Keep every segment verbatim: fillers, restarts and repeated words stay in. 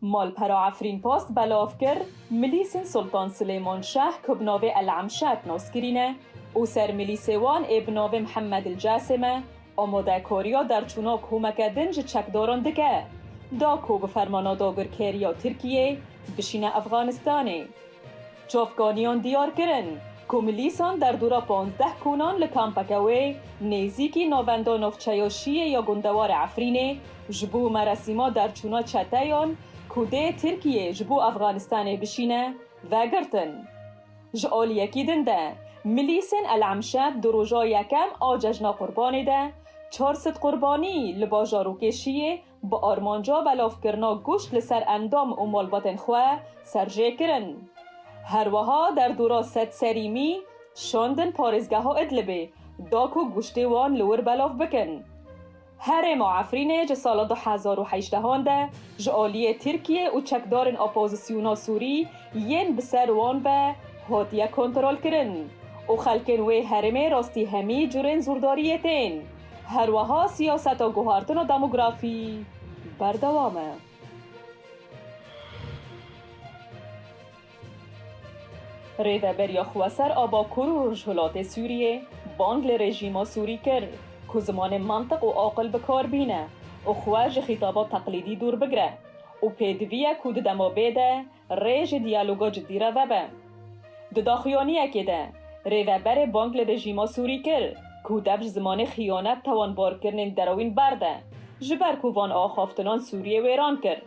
Malpera Efrîn Post belav kir, milîsên Sultan Silêman Şah ku bi navê El Emşet naskirî ne û sermilîsê wan ê bi navê Mihemed El Casê me, amadekariya derçûna komeke din ji çekdaran dike, da ku bi fermana dagirkeriya Tirkiyê bişîne Efxanistanê. Çavkaniyan diyar kirin ku milîsan derdora panzdeh konan li kampeke wê nêzîkî navenda navçeya Şiyê ya gundewarê Efrînê ji bo meresîma derçûna çeteyan ku dê Tirkiyê ji bo Efxanistanê bişîne, vegirtin. Ji aliyekî din de, milîsên El Emşet di roja yekem a cejna Qurbanê de çar sed qurbanî li bajarokê Şiyê bi armanca belavkirina goşt li ser endam û malbatên xwe serjê kirin. Her wiha derdora sed serîmî şandin parêzgeha Idlibê, da ku goştê wan li wir belav bikin. Herêma Efrînê ji sala du hezar û heştehan de ji aliyê Tirkiye û çekdarên opozisyona Sûrî yên bi ser wan ve hatiye kontrolkirin û xelkên wê herêmê rastî hemî curên zordariyê tên. Her wiha siyaseta guhartina demografî berdewam e. Rêveberiya Xweser a Bakur û Rojhilatê Sûriyê bang li rejîma Sûrî kir ku zimanê mantiq û aqil bi kar bîne û xwe ji xîtaba teqlîdî dûr bigire û pêdivî ye ku di dema bê de rê ji diyaloga cidî re vebe. Di daxuyaniyekê de, rêveberê bang li rejîma Sûrî kir ku dev ji zimanê xiyanet tawanbarkirinên derewîn berde, ji ber ku van axaftinan Sûriyê wêran kir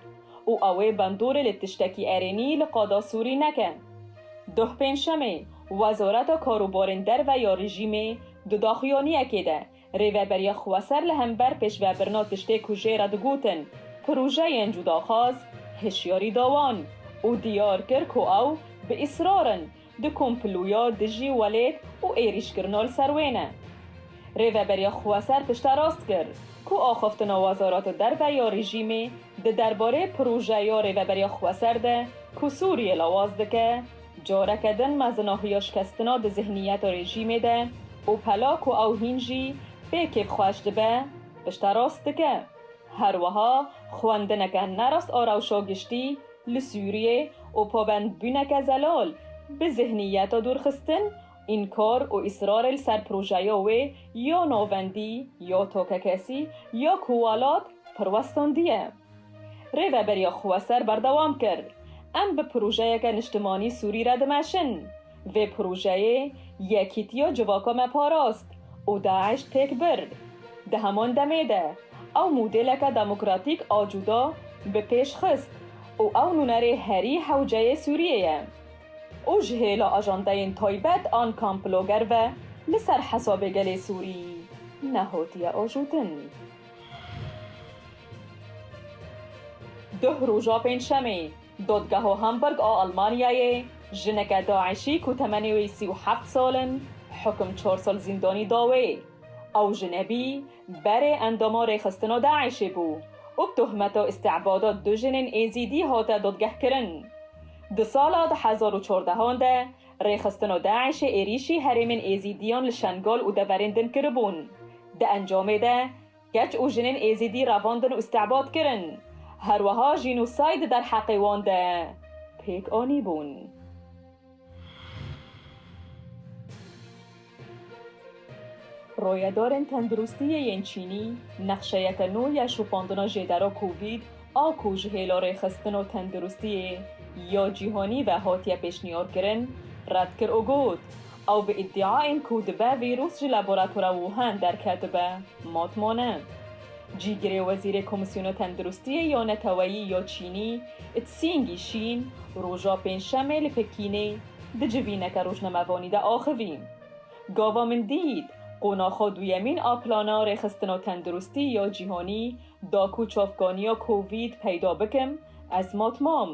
û ew ê bandorê li tiştekî erênî li qada Sûrî neke. Duh Pêncşemê, Wezareta Karûbarên Derve ya rejîmê di daxuyaniyekê de, Rêveberiya Xweser li hember pêşvebirina tiştê ku jê re digotin projeyên cudaxwaz, hişyarî da wan û diyar kir ku ew bi îsrar in di komploya dijî welêt û êrîşkirina li ser wê ne. Rêveberiya Xweser pişterast kir ku axaftina Wezareta Derve ya rejîmê di derbarê projeya Rêveberiya Xweser de ku Sûriyê lawaz dike, careke din mezinahiya şikestina di zihniyeta rejîmê de û pela ku ew hîn jî pê kêfxweş dibe, pişterast dike. Her wiha xwendineke nerast a rewşa giştî li Sûriyê û pabendbûneke zelal bi zihniyeta dûrxistin, înkar û îsrarê li ser projeya wê ya navendî, ya takekesî, ya ku welat pir westandiye. Rêveberiya Xweser berdewam kir, Em bi projeyeke niştimanî Sûrî re dimeşin. Vê projeyê yekîtiya civaka me parast û DAIŞ têk bir. Di heman demê de ew modêleke demokratîk a cuda bi pêş xist û ew nûnerê herî hewceyê Sûriyê ye. Û ji hêla ajandeyên taybet an kamploger ve li ser hesabê gelê Sûrî nehatiye ajotin. Duh roja Pêncşemê, Dadgeha Hamburg a Almanyayê jineke DAIŞî ku temenê wê sî û heft sal in, hukum çar sal zîndanî da wê. Ew jinebî berê endama rêxistina DAIŞê bû û bi tohmeta îstîbada du jinên Êzîdî hate dadgehkirin. Di sala du hezar û çardehan de rêxistina DAIŞê êrîşî herêmên Êzîdiyan li Şengal û deverên din kiribûn. Di encamê de keç û jinên Êzîdî revandin û îstîbad kirin. Her wiha jînosayd di derheqê wan de pêk anîbûn. Royedarên tenduristiyê yên Çînî nexşeyeke nû ya şopandina jêdera Covid a ku ji hêla rêxistina tenduristiyê ya cîhanî ve hatiye pêşniyarkirin, red kir û got, ew bi îdiayên ku dibe vîrus ji laboratora Wuhan derketibe, matmane. Cîgirê Wezîrê Komîsyona Tenduristiyê ya Neteweyî ya Çînî, Tsingî Şîn, roja Pêncşemê li Pekînê di civîneke rojnamevanî de axivî. Gava min dît, qonaxa duyemîn a plana rêxistina tenduristî ya cîhanî da ku çavkaniya Covid peyda bikim, ez matmam.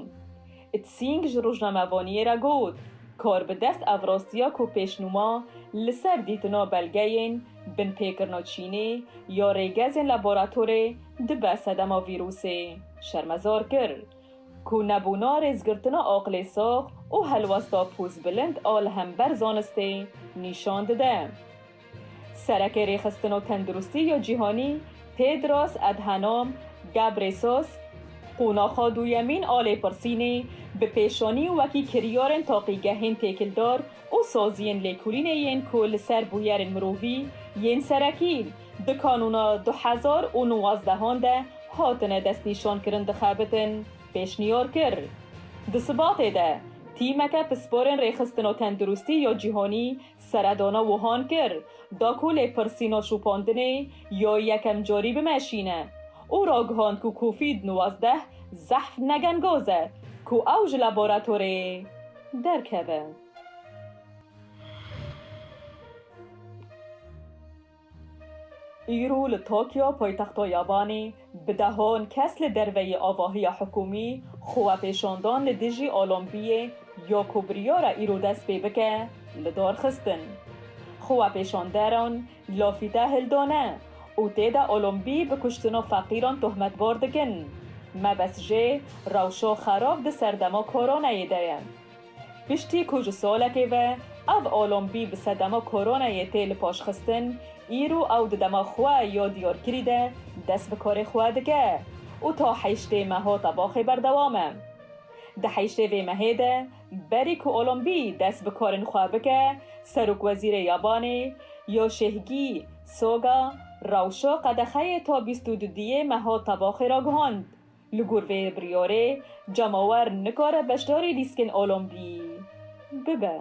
Tsing ji rojnamevaniyê re got, Karbidest ev rastiya ku pêşnûma li ser dîtina belgeyên binpêkirina Çînê ya rêgezên laboratorê dibe sedema vîrusê şermezar kir, ku nebûna rêzgirtina aqilê sax û helwesta pozbilind a li hember zanistê nîşan dide. Serekê Rêxistina Tenduristî ya Cîhanî Tedros Adhanom Ghebreyesus Qonaxa duyemîn a lêpirsînê bi pêşanî wekî kiryarên taqîgehên têkildar û saziyên lêkolînê yên ku li ser bûyerên mirovî yên serekî di kanûna du hezar û nozdehan de hatine destnîşankirin dixebitin, pêşniyar kir. Di Sibatê de, tîmeke pisporên rêxistina tenduristî ya cîhanî seredana Wuhan kir, da ku lêpirsîna şopandinê ya yekem carî bimeşîne û ragihand ku Covid nozdehan zehf negengaz e ku ew ji laboratorê derkeve. Îro li Tokyo, paytexta Yabanê, bi dehan kes li derveyî avahiya hikûmî xwepêşandan li dijî Olompiyê ya ku biryara îro dest pê bike, li dar xistin. Xwepêşanderan lafîte hildane û tê de Olompî bi kuştina feqîran tohmetbar dikin. Mebest jê rewşa xerab di serdema koronayê de ye. Piştî ku ji salekê ve ev Olompî bi sedema koronayê tê lipaşxistin, îro ew di dema xwe ya diyarkirî de dest bi karê xwe dike û ta heştê meha tebaxê berdewam e. Di heştê vê mehê de, berî ku Olompî dest bi karên xwe bike, serokwezîrê Yabanê, Yoshihige Suga, rewşa qedexeyê ta bîst û duyê meha tebaxê ragihand. Li gor vê biryarê, cemawer nikare beşdarî lîstikên Olompî bibe.